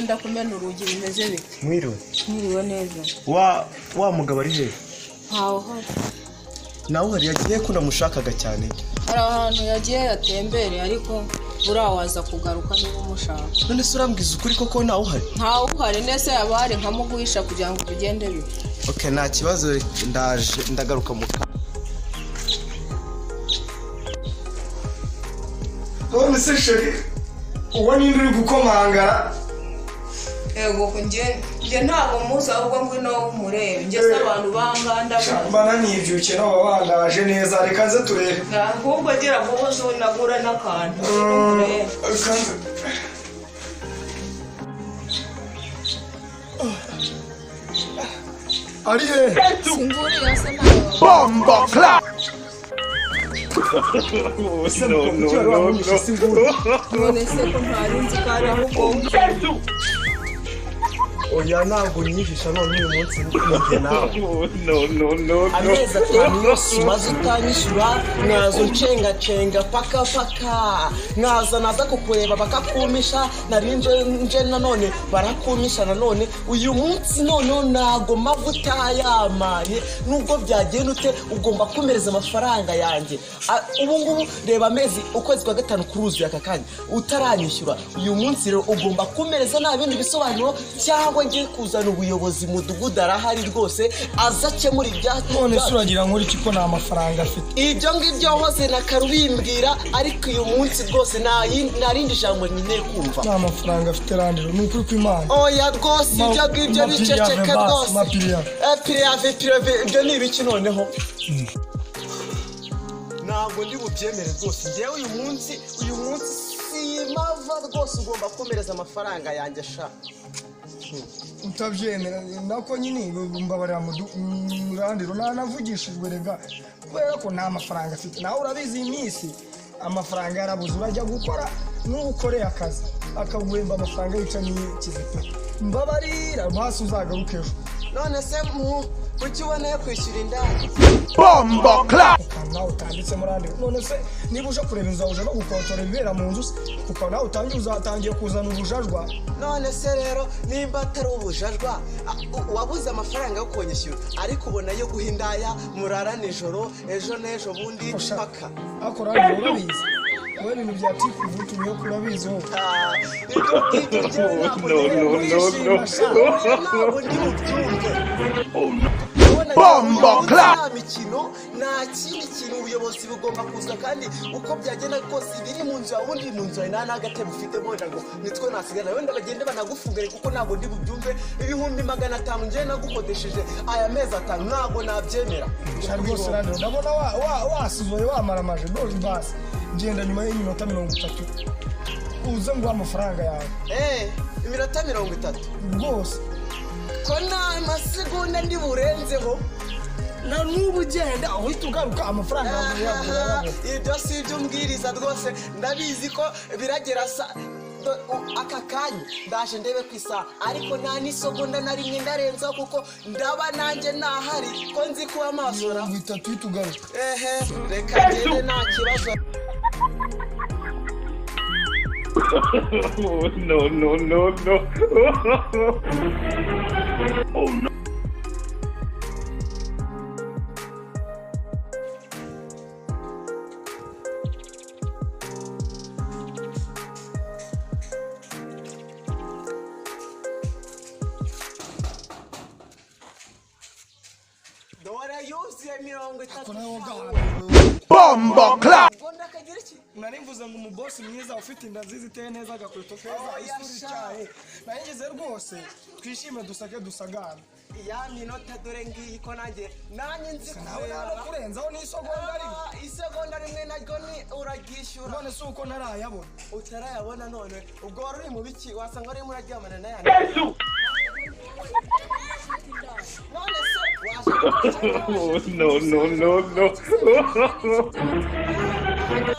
wenda kumena urugi bimeze bite? Mwiriwe. Mwiriwe neza. Wa mugabo ari hehe? Ntawe uhari. Nawe uhari yagiye ko namushakaga cyane. Hari ahantu yagiye yatembere ariko urawaza kugaruka niba umushaka. None se urambwiza ukuri koko nawe uhari? Ntawe uhari nese yaba hari nkamuguhisha kugira ngo tugende bite. Okay, nta kibazo ndaje ndagaruka mu ka. None se chérie uwo ninde uri gukomangara? Ego nje ntabwo muzi ahubwo ngwino umurebe. Nje se abantu banganda mbana nibyuke nabo bandaje neza reka nze turebe. Ahubwo gira vuba uzunagura n'akantu umurebe. Ari he? Singuriya se nawe. Bombo clap. No, no, no, no. None se ko ntari nzi ko ari ahubwo. Oya ntabwo unyihisha none uyu munsi njye nawe. No, no, no, no. Amezi atanu yose umaze utanyishyura nkaza uncengacenga paka paka nkaza naza kukureba bakakumisha nari nje nanone barakumisha nanone uyu munsi noneho ntago mavuta yamaye nubwo byagenda ute ugomba kumereza amafaranga yanjye. Ubu ngubu reba amezi ukwezi kwa gatanu kuruzuye aka kanya utaranyishyura uyu munsi rero ugomba kumereza nta bindi bisobanuro cyangwa ngiye kuzana ubuyobozi mudugudu arahari rwose aza akemura ibyacu. None se uragira ngo iki ko nta mafaranga afite? Ibyo ngibyo hose nakarubimbwira ariko uyu munsi rwose nta rindi jambo nkeneye kumva. Nta mafaranga afite Randiro ni ukuri kw'Imana. Oya rwose ibyo ngibyo biceceke rwose. Piriyave ibyo ni ibiki noneho? Ntabwo ndi bubyemere rwose njyewe uyu munsi simava rwose ugomba komereza amafaranga yanjye sha. Utabyemera nako nyine mbabarira Randiro nanavugishijwe rega kubera ko nta mafaranga afite nawe urabizi iyi minsi amafaranga yarabuze urajya gukora n'ukoreye akazi akaguhemba amafaranga yica n'ikize pe mbabarira basi uzagaruke ejo. None se kuki uboneye kwishyura indaya? Bombo clap. Nawe utanditsemo Randiro none se niba uje kureba inzu wawe uje no gukotora ibibera mu nzu se kuko nawe utangiye uzatangiye kuzana ubujajwa. None se rero nimba atari ubujajwa wabuze amafaranga yo kunyishyura ariko ubona yo guha indaya murara nijoro ejo n'ejo bundi paka. Ariko Randiro urabizi wowe ibintu bya tiku uvutumye ko urabizi wowe. No, no, no, no. Ntabwo ndi bubyumve. Bombo clap. Nta mikino nta kindi kintu ubuyobozi bugomba kuza kandi uko byagenda kose ibiri mu nzu yawe undi mu nzu yawe nta n'agatebe ufite wenda ngo nitwe nasigara wenda bagende banagufungire kuko ntabwo ndi bubyumve. 500,000 njyewe nagukodesheje aya mezi atanu ntabwo nabyemera. Rwose Randiro ndabona wasizoye wamaramaje rwose basi genda nyuma y'iminota 30 uze nguhe amafaranga yawe. Iminota 30 rwose ko nta masegonda ndi burenzeho. Na n'ubu ugenda uhita ugaruka amafaranga yawe. Ibyo si ibyo umbwiriza rwose ndabizi ko biragera aka kanya ndaje ndebe ku isaha ariko nta n'isegonda na rimwe ndarenzaho kuko ndaba nanjye nahari ko nzi kuba amasora. 30 uhita ugaruka. Ehe reka ngende nta kibazo. No, no, no, no. Oh no. Dore yuzuye 30. Bombo clap. Nari mvuze ngo umubosi mwiza ufite inda nziza iteye neza agakweto keza isura icyaye nayigeze rwose twishime dusake dusagane. Ya minota dore ngiyi ko nanjye nzi kureba nawe kurenzaho n'isegonda rimwe. Isegonda rimwe naryo ni uraryishyura. None se uko ntarayabona? Utarayabona none ubwo wari uri mu biki wasanga urimo uraryamana n'ayandi. None se waje No, no, no, no.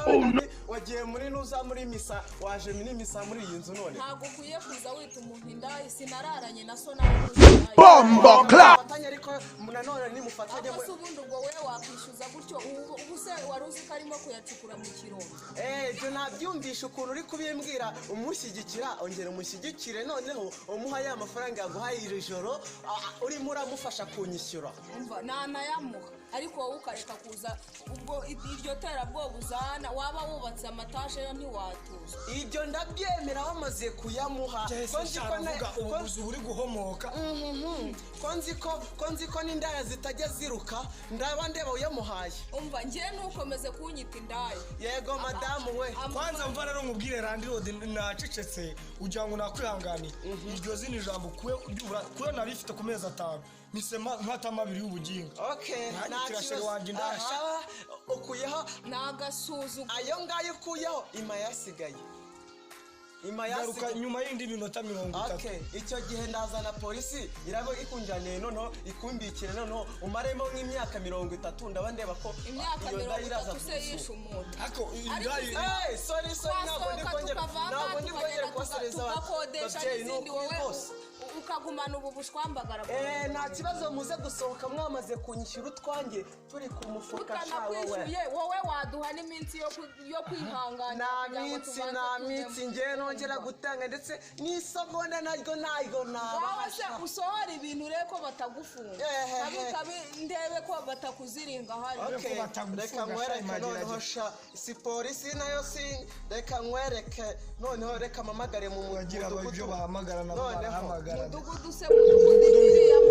Oh no. Wagiye muri nuza muri misa, waje muri misa muri iyi nzu none. Ntabwo ukwiye kuza wita umuntu indaya, sinararanye na so nawe ntuzindaya. Bombo clap. Mufatanye ariko nanone nimufatanye. Ariko se ubundi ubwo wowe wakwishyuza gutyo, ubu se wari uzi ko arimo kuyacukura mu kirombe? Ibyo nabyumvisha ukuntu uri kubimbwira umushyigikira, ongera umushyigikire noneho umuha ya mafaranga yaguhaye iri joro, urimo uramufasha kunyishyura. Umva, nanayamuha, ariko wowe ukareka kuza ubwo iryo terabwoba uzana, waba wubatse amataje yo ntiwatuza. Ibyo ndabyemera wamaze kuyamuha. Ko nzi ko Aravuga ubuguzi buri guhomoka. Ko nzi ko n'indaya zitajya ziruka, ndaba ndeba uyamuhaye. Umva, njye ntukomeze kunyita indaya. Yego madamu we. Kwanza mva rero nkubwire landlord, nacecetse ugira ngo nakwihanganiye. Iryo zina ijambo kuwe kuwe narifite ku mezi 5 misema nkatama abiri y'ubugingo. Okay, Nanjye nta kirashere kibazo. wanjye ndasha. Aha, ukuyeho Ni agasuzuguro. Ayo ngayo ukuyeho, ima yasigaye. Ima Garuka yasigaye. nyuma y'indi minota 30. Okay, icyo gihe ndazana polisi iraba ikunjaniye noneho ikumbikire, noneho umaremo nk'imyaka 30, ndaba ndeba ko Imyaka iyo mirongo nda iraza itatu se kugusura. yishe umuntu? Ariko Ariko indaya Hey, sorry sorry, ntabwo ndi twasohoka kongera, tukava ntabwo ndi kongera tukagenda kubasereza tugakodesha ababyeyi, ni n'izindi, ukuri wowe rwose. ukagumana ubu bushwambagara. Nta kibazo, muze gusohoka mwamaze kunyishyura utwanjye turi ku mufuka sha wowe. Tutanakwishyuye wowe waduha n'iminsi yo kwihangana Nta kugira ngo minsi, tubanze nta tujyemo. minsi ngewe nongera gutanga, ndetse n'isegonda naryo ntayo Wowe se nabasha. usohora ibintu urebe ko batagufunga. Ehehe. Kabi kabi ndebe ko batakuziringa hari. Okay, Ko batagufunga, reka nkwereke sha, noneho imageragere. sha, si polisi nayo si, reka nkwereke noneho, reka mpamagare mu Bagira mudugudu ibyo bahamagara nabo Noneho. barahamagara. Mudugudu se, mudugudu iriya.